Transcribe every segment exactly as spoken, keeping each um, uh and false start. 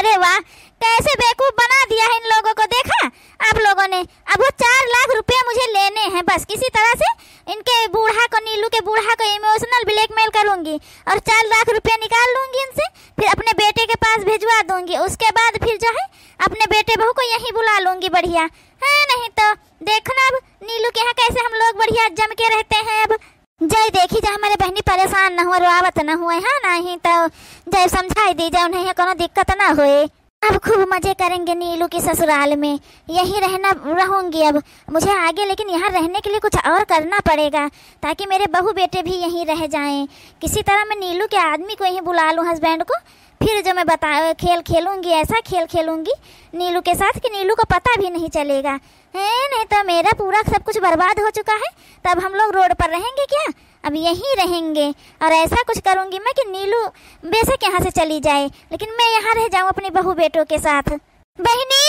अरे वाह, कैसे बेवकूफ बना दिया है इन लोगों को, देखा आप लोगों ने। अब वो चार लाख रुपया मुझे लेने हैं बस, किसी तरह से इनके बूढ़ा को, नीलू के बूढ़ा को emotional blackmail करूंगी और चार लाख रुपया निकाल लूंगी इनसे, फिर अपने बेटे के पास भिजवा दूंगी। उसके बाद फिर जो है अपने बेटे बहू को यहीं बुला लूंगी बढ़िया, है नहीं तो। देखना अब नीलू के यहाँ कैसे हम लोग बढ़िया जम के रहते हैं। अब जय देखी जा हमारे बहनी परेशान न हुए, रोआवत न हुए, हाँ, नहीं तो जय समझाई दी जाए उन्हें, यहाँ कोनो दिक्कत ना होए। अब खूब मजे करेंगे नीलू के ससुराल में, यहीं रहना, रहूंगी अब। मुझे आगे लेकिन यहाँ रहने के लिए कुछ और करना पड़ेगा, ताकि मेरे बहू बेटे भी यहीं रह जाएं। किसी तरह मैं नीलू के आदमी को यहीं बुला लूँ, husband को, फिर जो मैं बता, खेल खेलूंगी, ऐसा खेल खेलूंगी नीलू के साथ कि नीलू को पता भी नहीं चलेगा। हैं, नहीं तो मेरा पूरा सब कुछ बर्बाद हो चुका है, तब हम लोग road पर रहेंगे क्या? अब यहीं रहेंगे। और ऐसा कुछ करूंगी मैं कि नीलू बेशक यहाँ से चली जाए, लेकिन मैं यहाँ रह जाऊँ अपने बहू बेटों के साथ। बहिनी,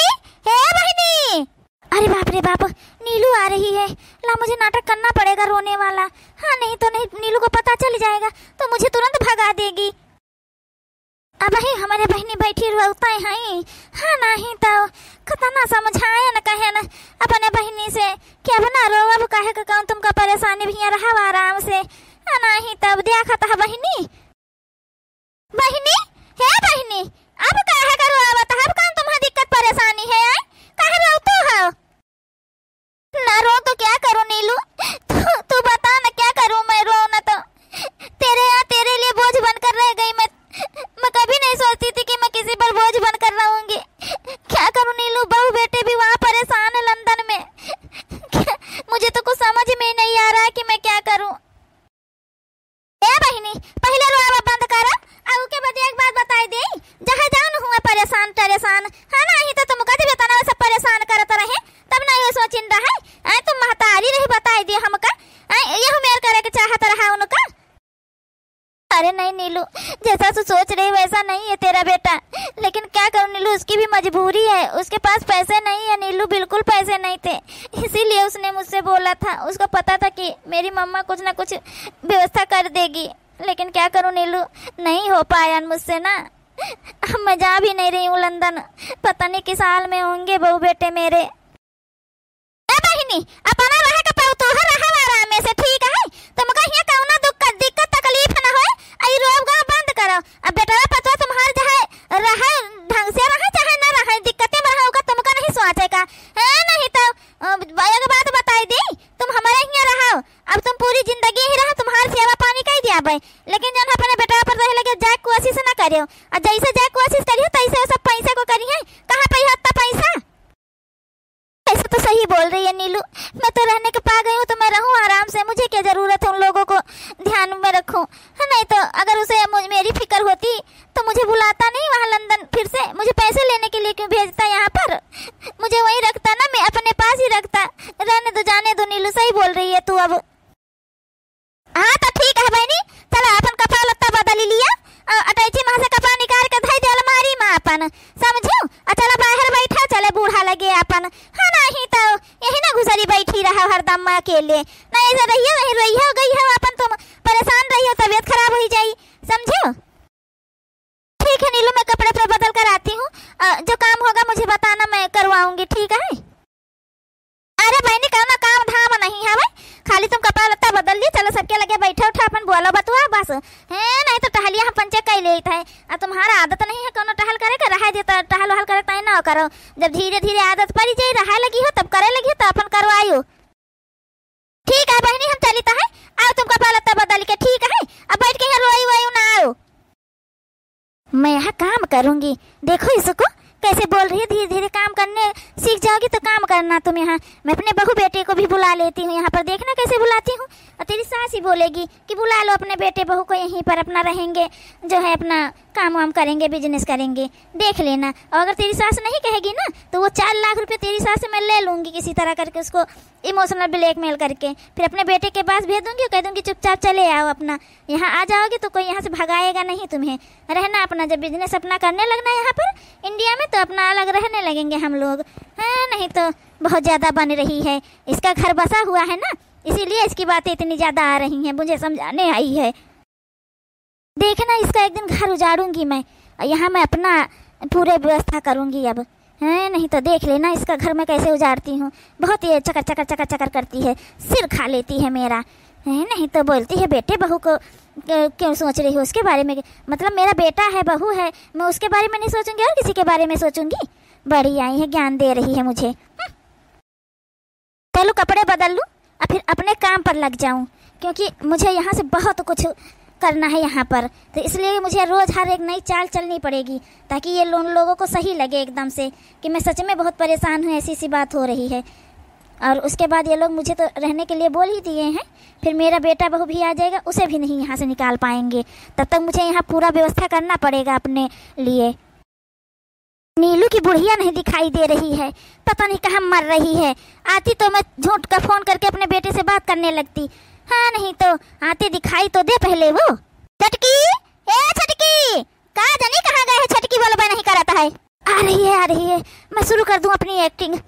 हे बहिनी! अरे बाप रे बाप, नीलू आ रही है। ला, मुझे नाटक करना पड़ेगा रोने वाला। हाँ, नहीं तो नहीं, नीलू को पता चल जाएगा तो मुझे तुरंत भगा देगी। अबही हमरे बहिनी बैठी रोवत हई। हाँ, नाही तो कतना समझाएन कहेन अपने बहिनी से कि अब ना रो, अब काहे के कौन तुमका परेशानी, भैया रहब आराम से। हाँ, नाही तो अब देखत ह बहिनी। बहिनी, हे बहिनी, अब काहे के रोवत ह? अब कौन तुम्हार दिक्कत परेशानी है, आय? काहे रोवत हो? ना रो तो क्या करूँ नीलू, तू, तू बता ना क्या करूँ मैं, रो ना तो। तेरे यहाँ तेरे लिए बोझ बनकर रह गई मैं। मैं कभी नहीं सोचती थी कि मैं किसी पर बोझ बनकर रहूंगी। क्या करूँ नीलू, बहू बेटे भी वहाँ परेशान है लंदन में। क्या, मुझे तो कुछ समझ में ही नहीं आ रहा कि मैं क्या करूँ। ए बहिनी, पहिले रोआवा बंद करा, आ उके बाद एक बात बताई देई, जहाँ जौन हुआ परेशान टरेशान, हाँ, नाही तो तुमका जब इतना सब परेशान करत रहे, तब नाही वो सोचिन रहे, आय तुम महतारी रही बताई दिया हमका, आय यह मेर करे के चाहत रहा उनका। अरे नहीं नीलू, जैसा तू सोच रही वैसा नहीं है तेरा बेटा, लेकिन क्या करूँ नीलू, उसकी भी मजबूरी है, उसके पास पैसे नहीं है नीलू, बिल्कुल पैसे नहीं थे, इसीलिए उसने मुझसे बोला था, उसको पता था कि मेरी मम्मा कुछ ना कुछ व्यवस्था कर देगी, लेकिन क्या करूँ नीलू, नहीं हो पाया मुझसे ना। अब मैं जा भी नहीं रही हूँ लंदन, पता नहीं किस हाल में होंगे बहू बेटे मेरे। ए बहिनी, अपना रहे के पड़तू है, रहे आराम से, ठीक है? तुमका हियाँ कौनो दुख, दिक्कत तकलीफ न होए, आ ई रोब गाँव बंद करो। अब बेटवा पतवा तुम्हार चाहे रहे, ढंग से रहे, चाहे न रहे, दिक्कते में रहे, ओका तुमका नहीं सोचे का, है नहीं तो, अ, एक बात बताई दी, तुम हमारे हियाँ रहो, अब तुम पूरी जिंदगी ही रहो, तुम्हार सेवा पानी कई दिया भाई, लेकिन जौन अपने बेटवा पर रहे लगे जाए कोशिश न करियो, और जैसे जाए कोशिश करियो तैसे वो सब पैसे को करिए, कहाँ पे है इतना पैसा? ऐसे तो सही बोल रही है नीलू, मैं तो रहने के पा गई हूँ तो मैं रहूँ आराम से, मुझे क्या जरूरत है उन लोगों को ध्यान में रखूँ, है नहीं तो अगर उसे मुझ, मेरी फिक्र होती तो मुझे बुलाता नहीं वहाँ लंदन फिर से, मुझे पैसे लेने के लिए क्यों भेजता यहाँ पर, मुझे वहीं रखता ना, मैं अपने पास ही रखता। रहने दो, जाने दो नीलू, सही बोल रही है तू अब। हाँ, तो ठीक है बहिनी, चला अपन कपड़ा लत्ता बदली लिया, अ, अटैची में से कपड़ा निकाल के धई दे अलमारी में अपन, समझियो? आ चला बाहर बैठा, चले बूढ़ा लगे अपन। हाँ, नहीं तो यही ना घुसरी बैठी रहा हरदम अकेले, ना ऐसे रहियो, वहीं रहियो, गई हो अपन, तुम परेशान रहियो, तबीयत खराब हो जाई, समझियो? ठीक है नीलू, मैं कपड़े उपड़े बदल कर आती हूँ। अ, जो काम होगा मुझे बताना, मैं करवाऊंगी, ठीक है? अरे बहिनी, कौनो काम धाम नहीं है भाई, खाली तुम कपड़ा लत्ता बदल ली, चलो सबके लगे बैठे उठे अपन बोलो बतुआ बस। हैं, नहीं तो टहलिया हम पंचे कई लेत है। आ तुम्हारा आदत नहीं है कौनो टहल करे के, रहे दे तो टहल वहल करे ताई ना करो। जब धीरे धीरे आदत पड़ी जाई, रहे लगी हो, तब करे लगी हो, तो अपन करवायो। ठीक है बहिनी, हम चलित है, आओ तुम कपड़ा लत्ता बदल के, ठीक है? अब बैठ के यहाँ रोई वोई ना आओ। मैं यहाँ काम करूँगी, देखो इसको कैसे बोल रही है, धीरे धीरे काम करने सीख जाओगी तो काम करना तुम यहाँ। मैं अपने बहू बेटे को भी बुला लेती हूँ यहाँ पर, देखना कैसे बुलाती हूँ। और तेरी सास ही बोलेगी कि बुला लो अपने बेटे बहू को, यहीं पर अपना रहेंगे, जो है अपना काम वाम करेंगे, business करेंगे, देख लेना। और अगर तेरी सास नहीं कहेगी ना तो वो चार लाख रुपये तेरी सास से मैं ले लूँगी किसी तरह करके, उसको emotional blackmail करके फिर अपने बेटे के पास भेज दूँगी और कह दूँगी चुपचाप चले आओ अपना, यहाँ आ जाओगे तो कोई यहाँ से भगाएगा नहीं तुम्हें, रहना अपना। जब business अपना करने लगना यहाँ पर इंडिया में तो अपना अलग रहने लगेंगे हम लोग, हैं? नहीं तो बहुत ज़्यादा बन रही है, इसका घर बसा हुआ है ना, इसीलिए इसकी बातें इतनी ज़्यादा आ रही हैं, मुझे समझाने आई है। देखना, इसका एक दिन घर उजाड़ूंगी मैं। और यहाँ मैं अपना पूरे व्यवस्था करूँगी अब, हैं? नहीं तो देख लेना इसका घर मैं कैसे उजाड़ती हूँ। बहुत ये चकर चकर चकर चकर करती है, सिर खा लेती है मेरा, हैं? नहीं तो बोलती है बेटे बहू को क-, क्यों सोच रही हो उसके बारे में? मतलब मेरा बेटा है, बहू है, मैं उसके बारे में नहीं सोचूंगी और किसी के बारे में सोचूंगी? बड़ी आई है, ज्ञान दे रही है मुझे। हम्म। चलो कपड़े बदल लूँ और फिर अपने काम पर लग जाऊँ, क्योंकि मुझे यहाँ से बहुत कुछ करना है यहाँ पर, तो इसलिए मुझे रोज़ हर एक नई चाल चलनी पड़ेगी, ताकि ये लो-, उन लोगों को सही लगे एकदम से कि मैं सच में बहुत परेशान हूँ, ऐसी सी बात हो रही है। और उसके बाद ये लोग मुझे तो रहने के लिए बोल ही दिए हैं, फिर मेरा बेटा बहू भी आ जाएगा, उसे भी नहीं यहाँ से निकाल पाएंगे। तब तक मुझे यहाँ पूरा व्यवस्था करना पड़ेगा अपने लिए। नीलू की बुढ़िया नहीं दिखाई दे रही है, पता नहीं कहाँ मर रही है। आती तो मैं झूठ का फोन करके अपने बेटे से बात करने लगती। हाँ, नहीं तो आती दिखाई तो दे पहले वो। छटकी, ए छटकी, का जानी कहाँ गए है छटकी, बोलबे नहीं करत है। आ रही है, आ रही है, मैं शुरू कर दूँ अपनी एक्टिंग।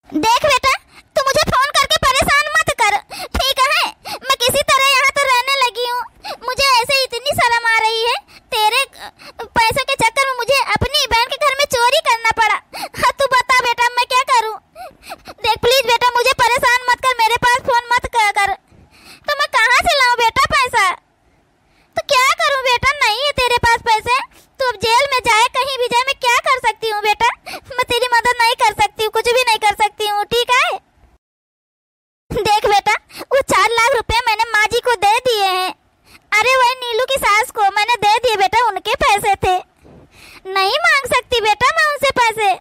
देख बेटा, तू मुझे फोन करके परेशान मत कर, ठीक है? मैं किसी तरह यहाँ तो रहने लगी हूँ। मुझे ऐसे इतनी शर्म आ रही है, तेरे, अ, पैसों के चक्कर में मुझे अपनी बहन के घर में चोरी करना पड़ा। हाँ, तू बता बेटा, मैं क्या करूँ? देख please बेटा, मुझे परेशान मत कर, मेरे पास फोन मत क-, कर। तो मैं कहाँ से लाऊँ बेटा पैसा? तो क्या करूं बेटा, नहीं है तेरे पास पैसे। तू अब जेल में जाए, कहीं भी जाए, मैं क्या कर सकती हूँ बेटा? मैं तेरी मदद नहीं कर सकती हूँ, कुछ भी नहीं कर सकती हूँ, ठीक है? देख बेटा, वो चार लाख रुपए मैंने माँ जी को दे दिए हैं। अरे वही नीलू की सास को मैंने दे दिए बेटा, उनके पैसे थे। नहीं मांग सकती बेटा मैं उनसे पैसे।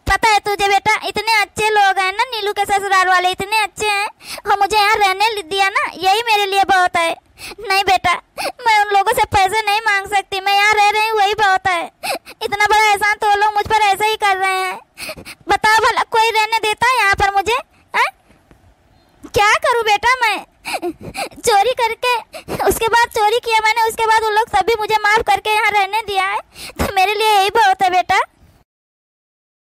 पता है तुझे बेटा, इतने अच्छे लोग हैं ना नीलू के ससुराल वाले, इतने अच्छे हैं। और मुझे यहाँ रहने लि-, दिया ना, यही मेरे लिए बहुत है। नहीं बेटा, मैं उन लोगों से पैसे नहीं मांग सकती, मैं यहाँ रह रही हूँ, वही बहुत है। इतना बड़ा एहसान तो वो लोग मुझ पर ऐसे ही कर रहे हैं। बताओ भला, कोई रहने देता है यहाँ पर मुझे, हैं? क्या करूँ बेटा मैं? चोरी करके, उसके बाद चोरी किया मैंने, उसके बाद उन लोग तब भी मुझे माफ करके यहाँ रहने दिया है, तो मेरे लिए यही बहुत है बेटा।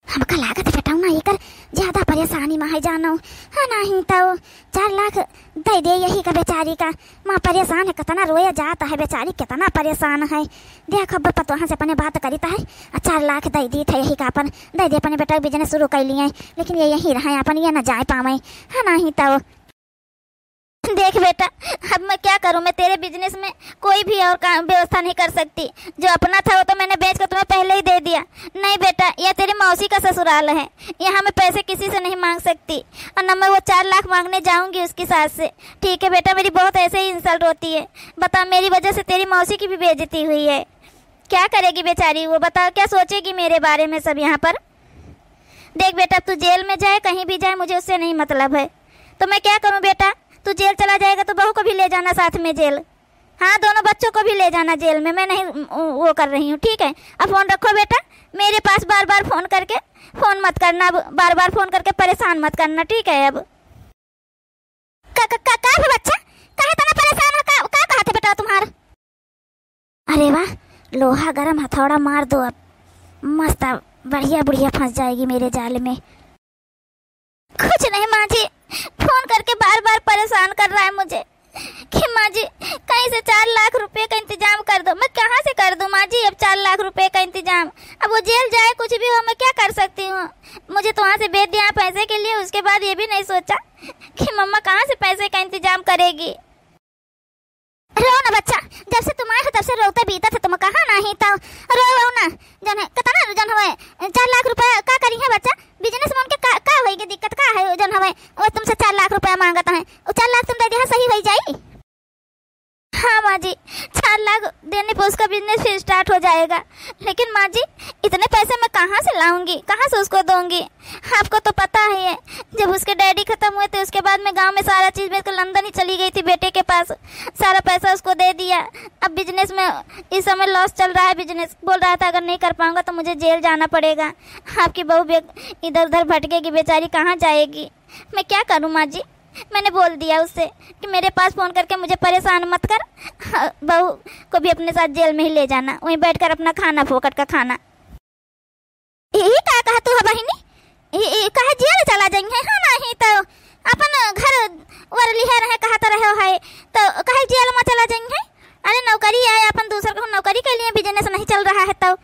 हमका लागत है बेटौना एकर ज्यादा परेशानी में है जानो। हाँ, नहीं तो चार लाख दे दे यही का बेचारी का। माँ परेशान है, कितना रोया जाता है बेचारी, कितना परेशान है। देख अब पतोहा से अपने बात करी तो है, आ चार लाख दे दी थे यही का अपन, दे दे अपने बेटा business शुरू कर लिए, लेकिन ये यहीं रहे अपन, ये ना जाए पावे। हाँ, नहीं तो देख बेटा, अब मैं क्या करूं, मैं तेरे business में कोई भी और काम व्यवस्था नहीं कर सकती। जो अपना था वो तो मैंने बेच के तुम्हें पहले ही दे दिया। नहीं बेटा, यह तेरी मौसी का ससुराल है, यहाँ मैं पैसे किसी से नहीं मांग सकती, और न मैं वो चार लाख मांगने जाऊंगी उसकी सास से। ठीक है बेटा, मेरी बहुत ऐसे ही insult होती है। बता, मेरी वजह से तेरी मौसी की भी बेइज्जती हुई है। क्या करेगी बेचारी वो, बता क्या सोचेगी मेरे बारे में सब यहाँ पर। देख बेटा, तू जेल में जाए, कहीं भी जाए, मुझे उससे नहीं मतलब है। तो मैं क्या करूं बेटा, तू जेल चला जाएगा तो बहू को भी ले जाना साथ में जेल। हाँ, दोनों बच्चों को भी ले जाना जेल में, मैं नहीं, उ, वो कर रही हूँ, ठीक है? अब फोन रखो बेटा, मेरे पास बार बार फोन करके, फोन मत करना, बार बार फोन करके परेशान मत करना, ठीक है? अब का, का, का, का है बच्चा? काहे इतना परेशान है? का, का कहत है बेटा तुम्हार? अरे वाह, लोहा गरम हथौड़ा मार दो अब। मस्त, अब बढ़िया बुढ़िया फंस जाएगी मेरे जाल में। कुछ नहीं माँ जी, फोन करके बार बार परेशान कर रहा है मुझे कि माँ जी, कहीं से चार लाख रुपए का इंतजाम कर दो। मैं कहाँ से कर दूँ माँ जी अब चार लाख रुपए का इंतजाम? अब वो जेल जाए, कुछ भी हो, मैं क्या कर सकती हूँ? मुझे तो वहाँ से भेज दिया पैसे के लिए, उसके बाद ये भी नहीं सोचा कि मम्मा कहाँ से पैसे का इंतजाम करेगी। रो ना बच्चा, जब से तुम आए हो तब से रोते बीतत है तुम, कहाँ नहीं तो रो, रो ना। जन है, कितना जन हवे, चार लाख रुपया का करी है बच्चा? Business में उनके का, का होई के दिक्कत का है? जन हवे, वो तुमसे चार लाख रुपया मांगत है, वो चार लाख तुम दे दिया, सही होई जाई? हाँ माँ जी, चार लाख देने पे उसका business फिर start हो जाएगा। लेकिन माँ जी, इतने पैसे मैं कहाँ से लाऊंगी, कहाँ से उसको दूंगी? आपको तो पता ही है, जब उसके daddy खत्म हुए थे, उसके बाद में गांव में सारा चीज़ बेच के लंदन ही चली गई थी बेटे के पास, सारा पैसा उसको दे दिया। अब business में इस समय loss चल रहा है, business बोल रहा था अगर नहीं कर पाऊंगा तो मुझे जेल जाना पड़ेगा। आपकी बहू बे-, इधर उधर भटकेगी बेचारी, कहाँ जाएगी? मैं क्या करूँ माँ जी, मैंने बोल दिया उससे कि मेरे पास फोन करके मुझे परेशान मत कर, हाँ, बहू को भी अपने साथ जेल में ही ले जाना, वहीं बैठकर अपना खाना, फोकट का खाना। ई का कहा तू ह बहिनी? ई, ई कहा जेल चला जाई है? हाँ, नहीं तो अपन घर वर लिहे रहे कहत रहे है, तो कहे जेल में चला जाई है? अरे नौकरी आए, अपन दूसर कहूँ नौकरी के लिए business नहीं चल रहा है तो।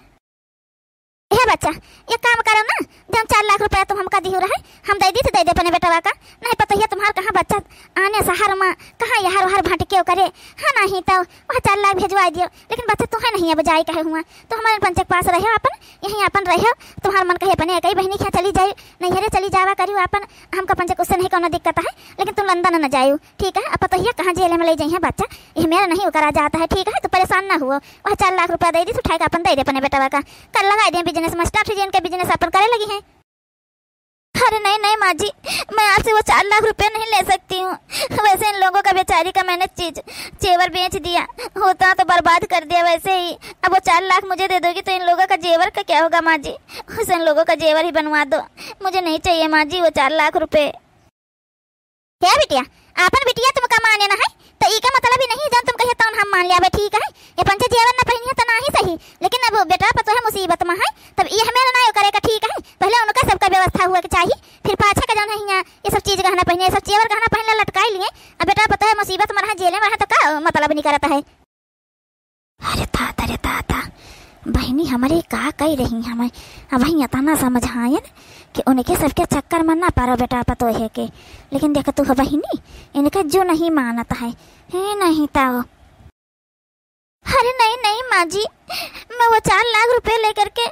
ए बच्चा, एक काम करो ना, जौन चार लाख रुपया तुम हमका दिहु रहे, हम दइ दीत, दइ दे अपने बेटवा का। नहीं पतोहिया तुम्हार कहाँ बच्चा आने शहर मा, कहाँ यहर वहर भटके करे। हाँ, नहीं तो वह चार लाख भेजवाइ दियो, लेकिन बच्चा तुहैं नहीं अब जाए कहे हुआ, तो हमारे पंचे के पास रहो अपन, यहीं अपन रहो। तुम्हार मन कहे अपने एकई बहिनी के यहाँ चली जाए, नैहरे चली जावा करियो अपन, हमका पंचे के उससे नहीं कौनो दिक्कत है, लेकिन तुम लंदन न जायो, ठीक है? अब पतोहिया कहाँ जेल में लइ जइहैं बच्चा, यह मेरा नहीं ओकरा जात है, ठीक है? तू परेशान ना हुओ, वह चार लाख रुपया दइ दीत, उठाए के अपन दइ दे अपने बेटवा का, कल लगाइ दे business मा, start हो जाए इनके business, अपन करे लगिहैं। अरे नहीं, नहीं माँ जी, मैं आपसे वो चार लाख रुपया नहीं ले सकती हूँ। वैसे इन लोगों का बेचारी का मैंने चीज, जेवर बेच दिया, होता तो बर्बाद कर दिया वैसे ही। अब वो चार लाख मुझे दे दोगी तो इन लोगों का जेवर का क्या होगा माँ जी? उसे इन लोगों का जेवर ही बनवा दो, मुझे नहीं चाहिए माँ जी वो चार लाख रुपये। हे बिटिया, आपन बिटिया तुमका माने ना है, तो ई का मतलब ही नहीं, जौन तुम कहिए तौन हम मान लियाबे, ठीक है? ये पंचे जेवर ना पहिनी है तो नाही सही, लेकिन अब बेटा पतोह मुसीबत में है, तब ये हमें ना करे का ठीक है। पहले उनका सबका व्यवस्था हुआ के चाहिए, फिर पाछे का जौन है हियाँ ये सब चीज गहना पहिने, ये सब जेवर गहना पहिने लटकाई लिए, अब बेटा पतोह मुसीबत में रहा, जेले में रहा, तो का मतलब नहीं करत है? अरे दादा, अरे दादा, बहिनी हमरे का कही रही हमें, अब वहीं इतना समझायन कि उनके सबके चक्कर में ना पड़ो बेटा पतोहे के। लेकिन देख तू हो बहिनी, इनका जो नहीं मानत है, है नहीं तो। अरे नहीं, नहीं माँ जी, मैं वो चार लाख रुपए लेकर के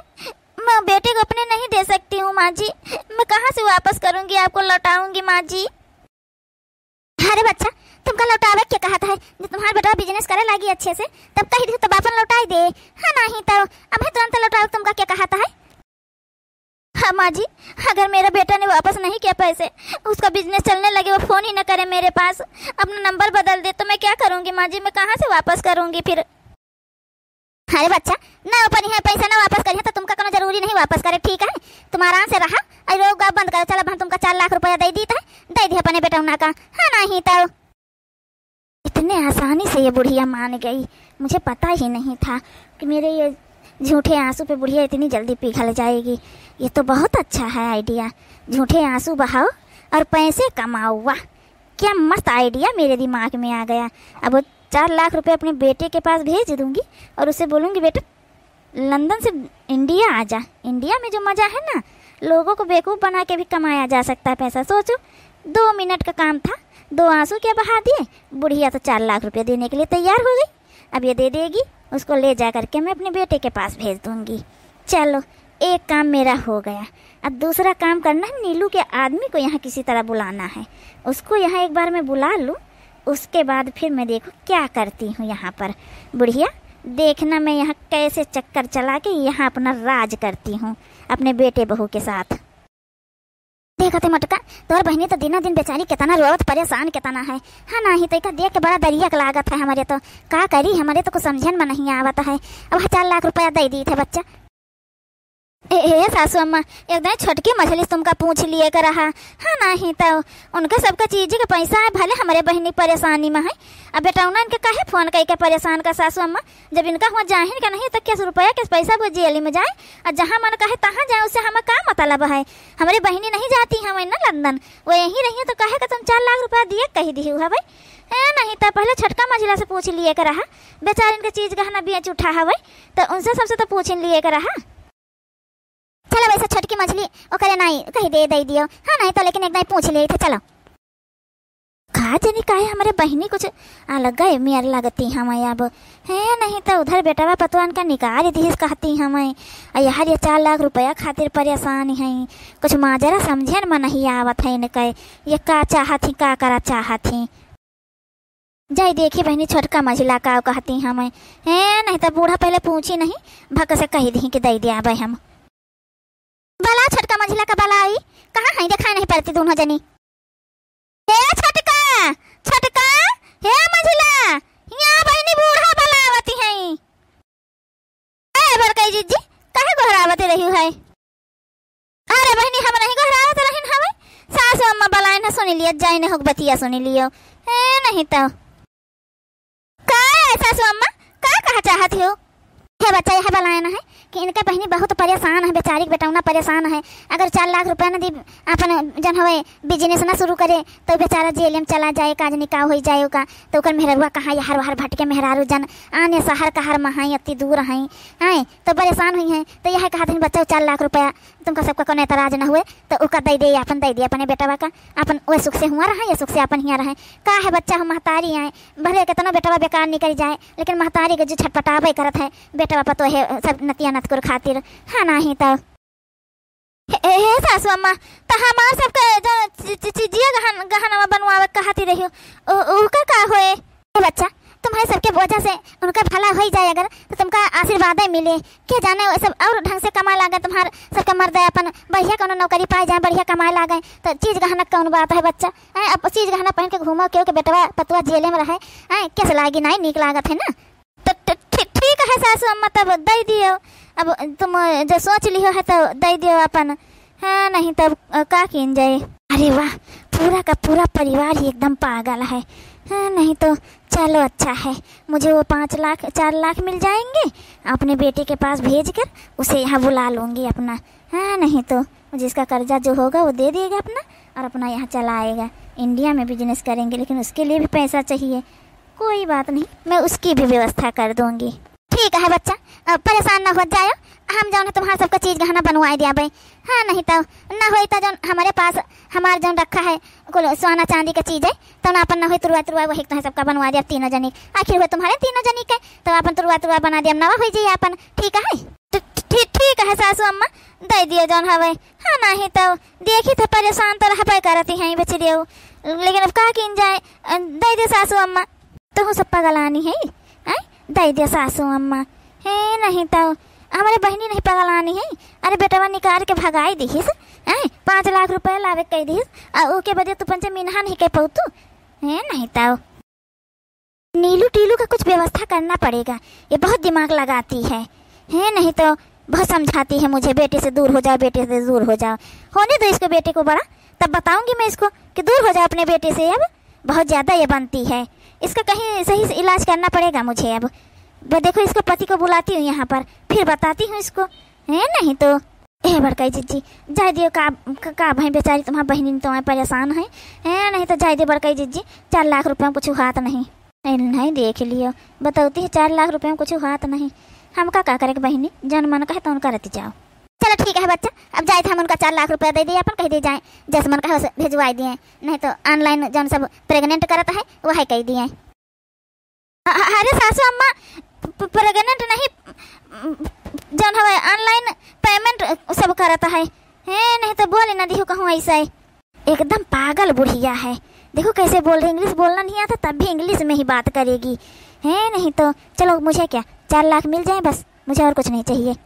मैं बेटे को अपने नहीं दे सकती हूँ माँ जी। मैं कहाँ से वापस करूँगी, आपको लौटाऊँगी माँ जी? अरे बच्चा, तुमका लौटावे के कहत है? जब तुम्हार बेटा business करे लागी अच्छे से, तब कही दिहु, तब आपन लौटाई दे। हाँ, नहीं तो अबहीं तुरंत लौटावे, तुमका क्या कहत है? हाँ माँ जी, अगर मेरा बेटा ने वापस नहीं किया पैसे, उसका business चलने लगे, वो फोन ही न करे मेरे पास, अपना नंबर बदल दे, तो मैं क्या करूँगी माँ जी? मैं कहाँ से वापस करूँगी फिर? अरे बच्चा, ना अपन यहाँ पैसा ना वापस करिहे तो तुमका कोनो जरूरी नहीं वापस करे, ठीक है? तुम आराम से रहा, अरे रोग गाँव बंद करो। चल, अब हम तुमका चार लाख रुपया दे दीत है, दे दे अपने बेटौना का, हाँ नहीं तो। इतने आसानी से ये बुढ़िया मान गई, मुझे पता ही नहीं था कि मेरे ये झूठे आंसू पे बुढ़िया इतनी जल्दी पिघल जाएगी। ये तो बहुत अच्छा है idea, झूठे आंसू बहाओ और पैसे कमाओ। वाह, क्या मस्त idea मेरे दिमाग में आ गया। अब वो चार लाख रुपए अपने बेटे के पास भेज दूंगी और उसे बोलूंगी, "बेटा, लंदन से इंडिया आ जा, इंडिया में जो मज़ा है ना, लोगों को बेवकूफ़ बना के भी कमाया जा सकता है पैसा।" सोचो, दो मिनट का काम था, दो आंसू क्या बहा दिए, बुढ़िया तो चार लाख रुपए देने के लिए तैयार हो गई। अब ये दे देगी, उसको ले जा करके मैं अपने बेटे के पास भेज दूंगी। चलो, एक काम मेरा हो गया। अब दूसरा काम करना है, नीलू के आदमी को यहाँ किसी तरह बुलाना है, उसको यहाँ एक बार मैं बुला लूँ, उसके बाद फिर मैं देखूँ क्या करती हूँ यहाँ पर। बुढ़िया, देखना मैं यहाँ कैसे चक्कर चला के यहाँ अपना राज करती हूँ अपने बेटे बहू के साथ। देखत है मोटका, तोर बहिनी तो दिनों दिन बेचारी कितना रोवत परेशान कितना है। हाँ नाही तो इका देख के बड़ा दरिया के लागत है हमरे तो। का करी, हमरे तो कुछ समझन में नहीं आवत है। अब चार लाख रुपया दे दीत है बच्चा। ए, ए, सासू अम्मा, एक दाई छोटकी मझली से तुमका पूछ लिए के रहा। हाँ नाही तो उनके सबका चीज के पैसा है, भले हमरे बहिनी परेशानी में है। अब बेटौना इनके काहे फोन कई के परेशान का सासू अम्मा? जब इनका हुआ जाहिन का नहीं तो कैसे रुपया के पैसा वो जेली में जाए, और जहाँ मन कहे तहाँ जाए, उससे हमें का मतलब है? हमरे बहिनी नहीं जाती हमें ना लंदन, वो यहीं रही है तो कहे का तुम चार लाख रुपया दिए कही दिहु हवे। ए, नहीं तो पहले छोटका मझिला से पूछ लिए के रहा, बेचारिन के चीज गहना बेच उठा हवे, तो उनसे सबसे तो पूछ लिए के रहा। चलो वैसे छोटकी मझली ओकरे नाई कही दे, दे दियो। हाँ, नहीं तो लेकिन एक दाई पूछ लिए थे, चलो। का जनी काहे हमरे बहिनी कुछ अलग है मेर लगती हमें अब। है नहीं तो उधर बेटवा पतवान का निकाल दिहिस कहती हमें। आ यार ये चार लाख रुपया खातिर परेशान है, कुछ माजरा समझन में नहीं आवत है इनके। ये का चाहत ही, का करा चाहत ही। जाई देखी बहिनी छोटका मझिला का कहती हमें। है नहीं तो बूढ़ा पहले पूछी नहीं, भक से कही दी कि दे दिया भाई हम। बला छोटका मझिला का बलाई, कहाँ है, देखाई नहीं पड़ती दोनों जनी। हे छोटका, छोटका, हे मझिला, यहाँ बहिनी बूढ़ा बलावती हैं। ए बड़कई जीजी, काहे गोहरावत रही है? अरे बहिनी, हम नहीं गोहरावत रहिन हवे, सासू अम्मा बलाइन है, सुनी लियो, जाइन हो बतिया सुनी लियो। ए नहीं तो का है सासू अम्मा, का कहा चाहत हो? हे बच्चा, यह बलायन है कि इनका बहिनी बहुत परेशान है, बेचारी के बेटौना परेशान है। अगर चार लाख रुपया न दी, अपन जौन हवे business न शुरू करे, तो बेचारा जेल में चला जाए, काज निकाह होइ जाए ओका, तो ओकर मेहररुआ कहाँ यहर वहर भटके, मेहरारू जन आने शहर कहर में हैं, अति दूर हैं, हैं, तो परेशान हुई हैं। तो यह कहत हैं, बच्चा, चार लाख रुपया तुमका सबका कोनो एतराज न हुए, तो ओका दइ दे, अपन दइ दे अपने बेटवा का, अपन ओए सुख से हुआ रहे, ये सुख से अपन हियाँ रहे। का है बच्चा, हम महतारी आए, भले केतनो बेटवा बेकार निकरि जाए, लेकिन महतारी के जो छटपटावे करत है बेटवा पतोहे सब नतिया नतकुर खातिर, है नाहीं तो। हे, हे, हे सासू अम्मा, त हमार सबके जो चि-, चि-, चिजिया गहन-, गहनवा बनवावे कहती रही हो, उ-, उका का होए? हे बच्चा, तुम्हारे सबके वजह से उनका भला होइ जाए अगर, तो तुमका आशीर्वादे मिले। के जाने वो सब और ढंग से कमाए लागे, तुम्हार सबके मर्द अपन बढ़िया कोनो नौकरी पाए जाए, बढ़िया कमाए लागे, तो चीज गहना कौन बात है बच्चा? हैं, अब चीज गहना पहन के घूमो, केहू के बेटवा पतोह जेले में रहे, हैं, कैसे लागी? नाहीं नीक लागत है ना। तो ठ-, ठी-, ठीक है सासू अम्मा, तब दइ दियो। अब तुम जो सोच लिहो है तो दइ दियो अपन। हाँ, नहीं तब, अ, का कीन जाए? अरे वाह, पूरा का पूरा परिवार ही एकदम पागल है। हाँ, नहीं तो चलो अच्छा है, मुझे वो पाँच लाख, चार लाख मिल जाएंगे, अपने बेटे के पास भेज कर उसे यहाँ बुला लूँगी अपना। हाँ, नहीं तो जिसका कर्जा जो होगा वो दे देगा अपना और अपना यहाँ चला आएगा। इंडिया में business करेंगे, लेकिन उसके लिए भी पैसा चाहिए। कोई बात नहीं, मैं उसकी भी व्यवस्था कर दूँगी। ठीक है बच्चा, अ, परेशान न हो जायो, हम जौन है तुम्हार सबका चीज गहना बनवाए दियाबे। हाँ, नहीं तो न होई तो जौन हमरे पास, हमार जौन रखा है कुल सोना चांदी का चीज है, तो ना अपन न होई तुरवा तुरवा वही तो है सबका बनवा दिया तीनों जनी। आखिर हुए तुम्हारे तीनों जनी के, तो अपन तुरवा तुरवा बना दिया, नवा होई जाई अपन। ठीक है, ठी-, ठी-, ठीक है सासू अम्मा, दइ दियो जौन हवे। हाँ, नहीं तो देखी तो परेशान तो रहबे करती हैं बचरियो, लेकिन अब का कीन जाए, अ, दइ दे सासू अम्मा। तोहू सब पगलानी है, हैं? दइ दे सासू अम्मा। हे, नहीं तो हमरे बहिनी नहीं पगलानी है। अरे बेटवा निकाल के भगाई दिहिस, हैं? पाँच लाख रुपया लावे कह दिहिस, आ ओके बदे तू पंचे मिनहा नहीं कह पउतू, हैं? नहीं तो नीलू टीलू का कुछ व्यवस्था करना पड़ेगा, ये बहुत दिमाग लगाती है, हैं? नहीं तो बहुत समझाती है मुझे, बेटे से दूर हो जाओ, बेटे से दूर हो जाओ। होने दो इसको, बेटे को बड़ा, तब बताऊंगी मैं इसको कि दूर हो जाओ अपने बेटे से। अब बहुत ज़्यादा ये बनती है, इसका कहीं सही से इलाज करना पड़ेगा मुझे। अब ब-, देखो, इसको पति को बुलाती हूँ यहाँ पर, फिर बताती हूँ इसको। हैं, नहीं तो, ए बड़कई जिज्जी, जाए दियो, का, का, का भाई बेचारी तुम्हार बहिनी तो आए परेशान है। हैं, नहीं तो जाए दियो बड़कई जिज्जी, चार लाख रुपया में कुछ हाथ नहीं। ए, नहीं, देख लियो, बतौती है, चार लाख रुपया में कुछ हाथ नहीं। हमका का करे के बहिनी, जौन मन कहे तौन करती जाओ। चलो ठीक है बच्चा, अब जाए थे हम उनका चार लाख रुपया दे दिए, अपन कह दिए जाए, जैसे मन कहे वैसे भेजवाए दिए, नहीं तो online जौन सब pregnant करत है वह कह दिए। अ-, अ-, अरे सासू अम्मा, प-, प-, pregnant नहीं, जौन हवे online payment सब करत है। हैं, नहीं तो बोले ना दिहु कहूँ ऐसे। एकदम पागल बुढ़िया है। देखो कैसे बोल रही, English बोलना नहीं आता तब भी English में ही बात करेगी। हैं, नहीं तो चलो मुझे क्या, चार लाख मिल जाए बस, मुझे और कुछ नहीं चाहिए।